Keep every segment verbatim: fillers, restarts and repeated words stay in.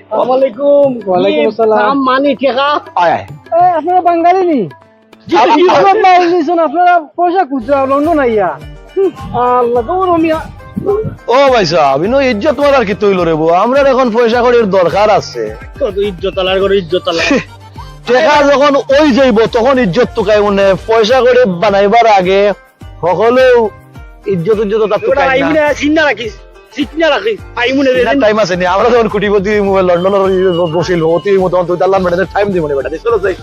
আসসালামু আলাইকুম। ওয়ালাইকুম আসসালাম। দাম মানি টেকা? আয়, আয়। এ, আপনারা বাঙালি নি? জি, জি, জি। আপনারা বাইরে নিছেন, আপনারা পয়সা খুঁজরা লন্ডন আইয়া। আল্লাহ, দৌড় মিয়া। ও ভাই সাহেব, ইনো ইজ্জত মারার কিতা অইলো রে বা? আমরার অখন পয়সা কড়ির দরকার আছে। কত ইজ্জত আলার ঘরো ইজ্জত আলা। টেকা যখন অই যাইবো, তখন ইজ্জত তুকাইমু নে। পয়সা কড়ি বানাইবার আগে হকলেউ ইজ্জত ইজ্জত তার তুকাই না। পাইমু নে, চিন্তা রাখিস, চিন্তা রাখিস, পাইমু নে রে। টাইম আছে নি, আমরা যখন কোটিপতি অইমু, লন্ডনর বসিল হতি অইমু, তখন তুই তার লাম বেটাতে টাইম দিমু নে বেটা, চলো যাই।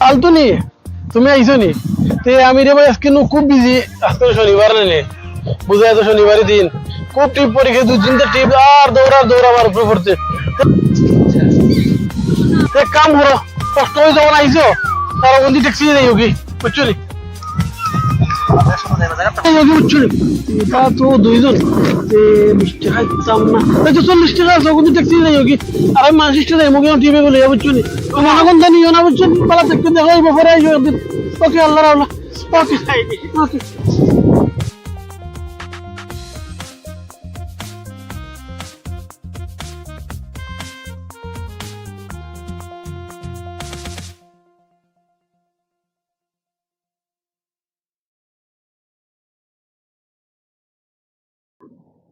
আলতুনি, তুমি আইছো নি? তে আমি রে ভাই আজকে নু খুব বিজি, আজকে শনিবার নে, বুঝা যাইতো শনিবারই দিন, খুব ট্রিপ পড়ি গেছে, দুই তিনটা ট্রিপ আর দৌড়া দৌড়া আমার উপরে পড়ছে। এক কাম করো, কষ্ট অই যখন আইছো, তার ওখান দিয়ে ট্যাক্সি যাই হোক, বুঝছো নি? এই যে বুঝছো নি? এটা তো দুইজন। যে বিশ টেকা দিতাম না। এই তো চল্লিশ টেকা আছে, ওখান দিয়ে ট্যাক্সি যাই হোক। আর আমি মানসিক যাই, মুখে টিপে বলে, বুঝছো নি? তো মনে কোন জানি, না বুঝছো নি? পালা দেখতে দেখা অইবো, পরে আইসো একদিন। ওকে, আল্লাহ রাখলা। ওকে, ওকে।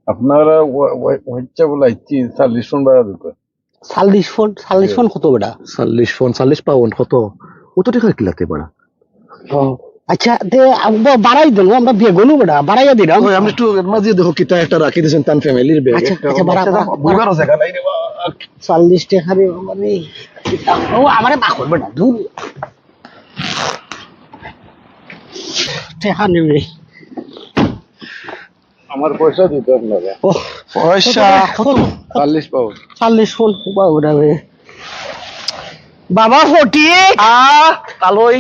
আপনারা ওয়া-, ওয়া-, ওয়াইচ্চা বলে আইছি, চল্লিশ ফোন ভাড়া দিতে। চল্লিশ ফোন, চল্লিশ ফোন কত বেটা? চল্লিশ ফোন, চল্লিশ পাউন্ড কত? অত টেকা কিলাতে বেটা? ও, আচ্ছা, তে আব-, বাড়াই দেন, আমরা বেগুনও বেটা, বাড়াইয়া দিলাম। ওই, আপনি একটু এর মাঝে দেখো, কিতা একটা রাখি দিয়েছেন, তান ফ্যামিলির ব্যাগ আচ্ছা, একটা। আচ্ছা, বাড়া, বাচ্চা বাড়া, বইবারও জায়গা নাই রে বাবা। চল্লিশ টেকা রে বাবা রে। ও, আমারে বাকর বেটা, দূর। টেকা নেবে। আমার পয়সা দিতে আপনারা। ও, পয়সা? কত, কত? চল্লিশ পাউন্ড। চল্লিশ পাউন্ড, বাবা রে। বাবা ফটিক। আ, কালই।